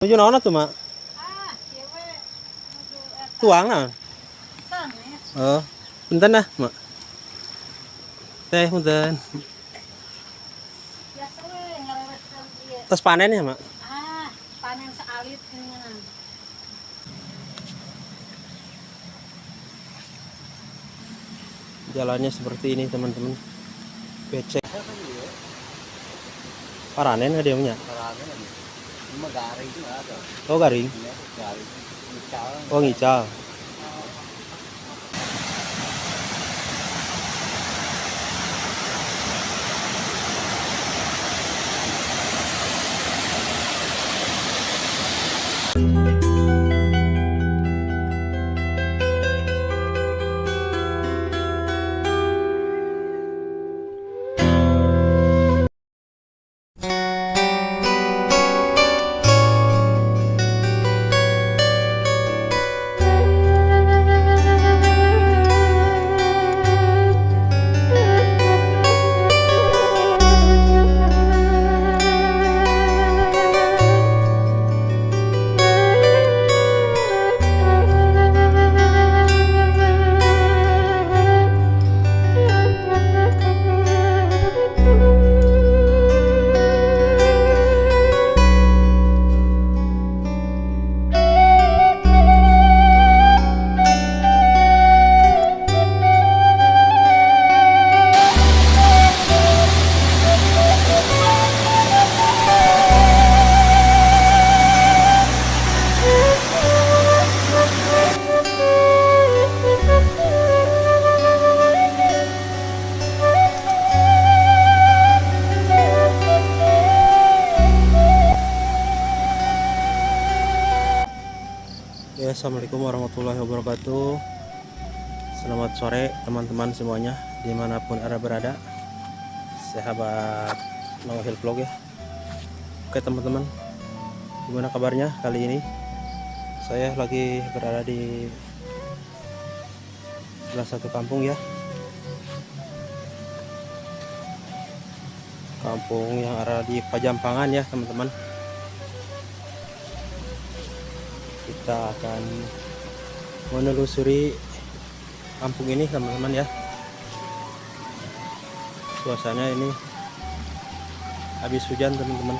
Nuju naon atuh, Mak? Ah, ieu we nuju eta. Tuang naon? Sanes. Oh, punten dah, Mak. Teh, punten. Biasa we ngareweskeun ieu. Tos panen ya, Mak? Ah, panen saalit geuningan. Jalannya seperti ini, teman-teman. Becek. Paranen nggak dia punya? Ini mah garing itu nggak ada. Oh, garing. Ini garing. Ngical. Oh, ngical. Ya, assalamualaikum warahmatullahi wabarakatuh. Selamat sore teman-teman semuanya, dimanapun anda berada. Sahabat Noah Hill Vlog ya. Oke teman-teman, gimana kabarnya kali ini? Saya lagi berada di salah satu kampung ya. Kampung yang ada di Pajampangan ya teman-teman. Kita akan menelusuri kampung ini teman-teman ya. Suasana ini habis hujan teman-teman.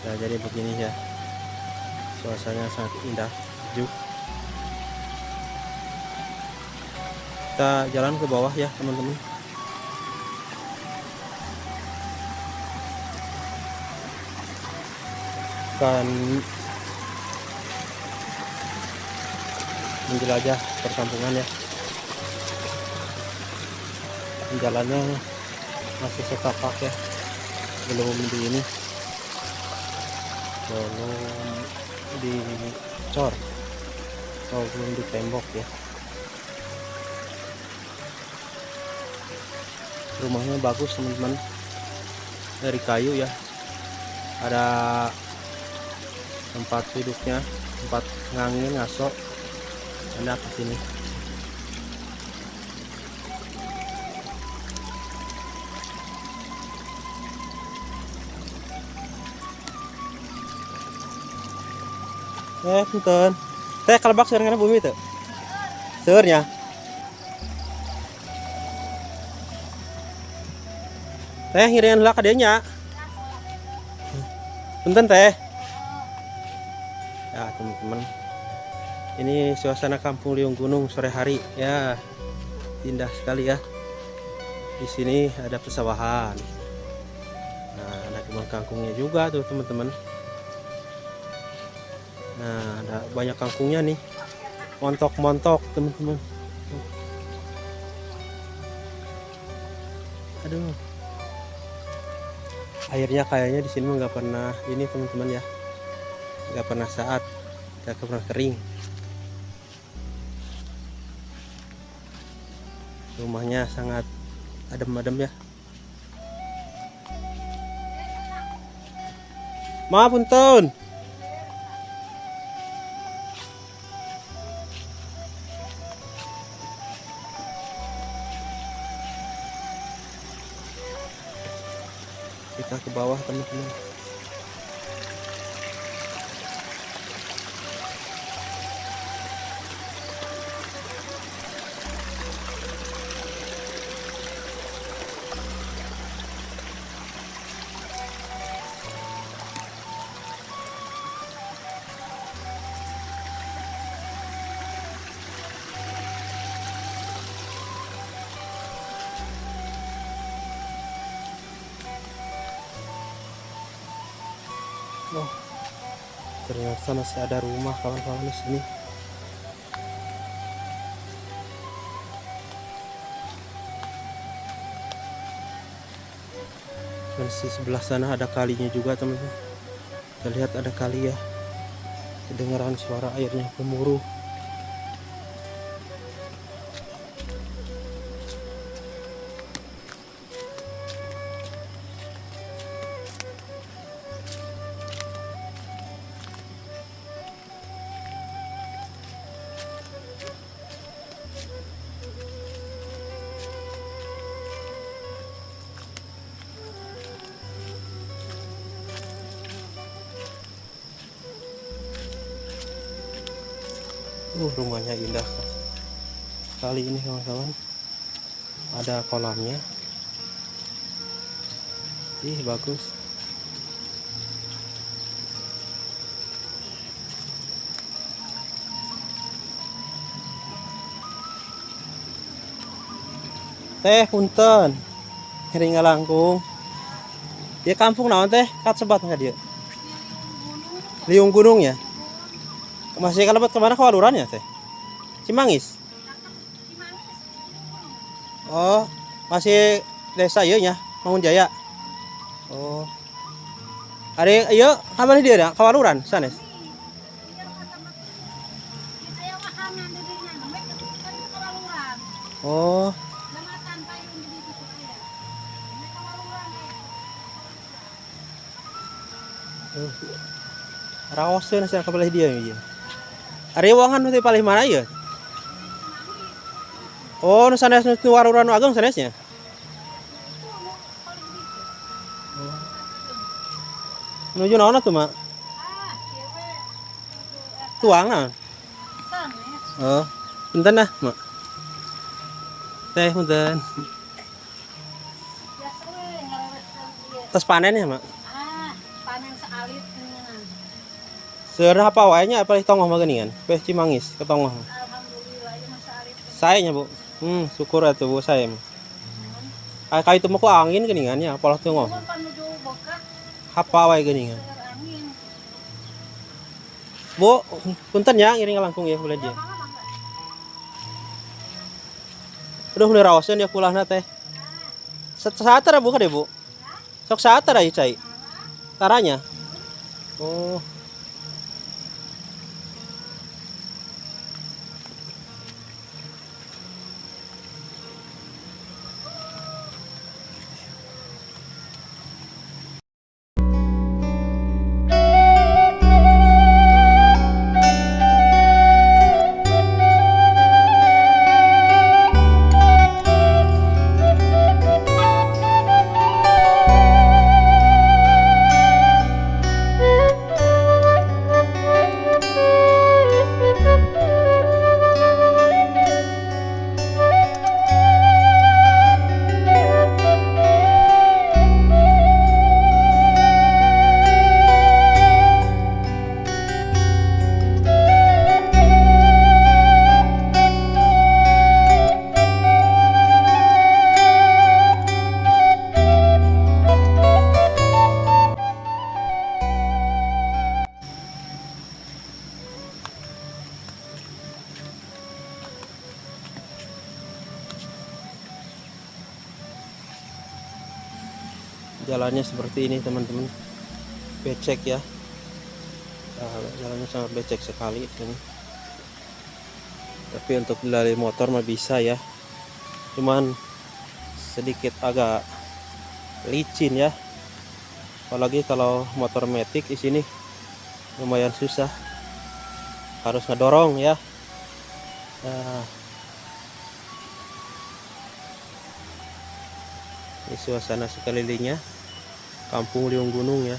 Ya, jadi begini ya. Suasananya sangat indah, sejuk. Kita jalan ke bawah ya teman-teman. Akan menjelajah perkampungan ya. Jalannya masih setapak ya, belum di ini, belum dicor atau belum ditembok ya. Rumahnya bagus teman-teman, dari kayu ya. Ada tempat duduknya, tempat ngangin ngasok. Enak di sini. Eh, punten. Teh kalebak seueur kana bumi teu? Seueur nya. Teh ngiringan heula ka dieu nya. Punten teh. Ya, teman-teman. Ini suasana kampung Liung Gunung sore hari ya. Indah sekali ya. Di sini ada pesawahan. Nah, ada kebun kangkungnya juga tuh teman-teman. Nah, ada banyak kangkungnya nih. Montok-montok teman-teman. Aduh. Airnya kayaknya di sini mah nggak pernah ini teman-teman ya. Nggak pernah saat, nggak pernah kering. Rumahnya sangat adem-adem ya. Maaf punten. Kita ke bawah teman-teman. Oh, ternyata masih ada rumah kawan-kawan di sini. Dan di sebelah sana ada kalinya juga teman-teman. Kita lihat ada kali ya. Kedengaran suara airnya gemuruh. Rumahnya indah kali ini kawan-kawan. Ada kolamnya. Ih, bagus. Teh punten. Ngiring ngalangkung. Dia kampung naon teh? Kasebat ka dieu? Liung Gunung ya? Masih kalebet kemana kawaluran ya teh? Cimanggis? Oh, masih desa ieu nya, Mangunjaya. Oh. Ari ieu kamari dieu da kawaluran sanes? Oh. Raoseun sia ka palih dieu ieu. Ari wangan nu teh palih mana ieu? Oh, nu sanes nu waruran nu ageng sanesnya? Nuju naon atuh, Mak? Tuang naon? Oh, punten nah, Mak. Teh punten. Tos panen ya, Mak? Ah, panen saalit geuningan. Seueur apa wae nya palih tongoh mah geuningan? Peh Cimanggis ke tongoh. Alhamdulillah ieu mah saalit. Sae nya, Bu. Syukur atuh Bu sae mah. Ka itu mah ku angin geuningan nya, polah tongoh. Mun panuju bokah Hapa wae geuningan. seueur angin. Bu, punten ya ngiring langkung ya boleh dia. Mangga mangga. Aduh, meuni raoseun ya kulahna teh. Saatara Bu kade, Bu? Sok saatara ieu cai. Taranya. Oh. Jalannya seperti ini teman-teman, becek ya. Nah, jalannya sangat becek sekali ini. Tapi untuk dari motor mah bisa ya, cuman sedikit agak licin ya. Apalagi kalau motor matic di sini lumayan susah, harus ngedorong ya. Nah, ini suasana sekelilingnya Kampung Liung Gunung ya.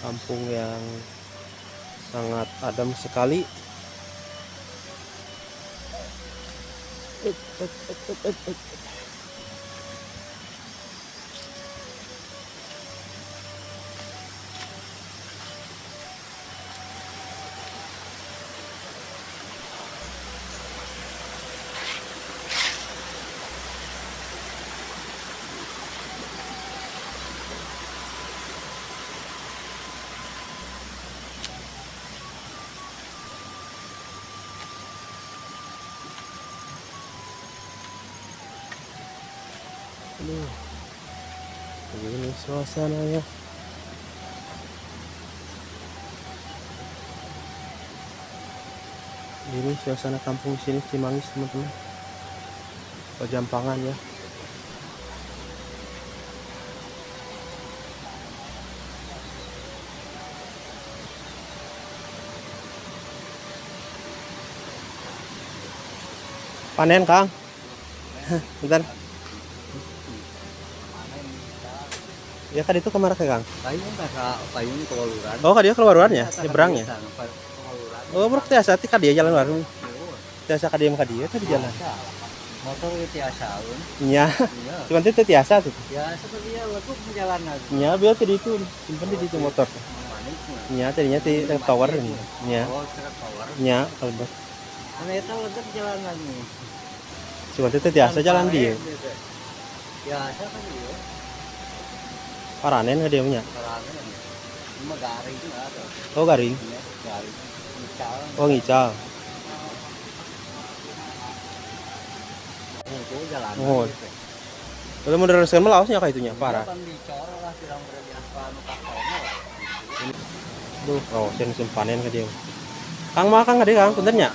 Kampung yang sangat adem sekali. Aduh. Begini suasananya. Ini suasana kampung sini Cimanggis teman-teman. Pajampangan ya. Panen, Kang. Bentar. Ya kan itu kemana ke Kang? Payung ka payung kewaluran. Oh, ka dia keluaran ya? Nyebrang ya? Kewaluran. Oh, berarti tiasa ti ka dia jalan baru. Tiasa ka dia ka dia tadi jalan. Motor itu tiasa un. Nya, Iya. cuman itu tiasa tuh. Ya seperti ya lekuk perjalanan. Nya, biar tadi itu simpen di situ motor. Manik mah. Nya, tadinya di tower ini. Nya, Oh, truk tower. nya, kalau Karena itu lekuk jalan nih. cuman itu tiasa jalan dia. Biasa kan dia. Paranen ka dia nya. Karena ini mah garing juga ada. Oh, garing. Iya, garing. Ngical. Oh, ngical. Itu jalan. Oh. Kalau mau teruskan melaosnya kayak itunya, parah. Kan dicor lah pirang berada anu kakaknya lah. Duh, rawasin musim panen ka dia. Kang makan ka dia, Kang, punten nya.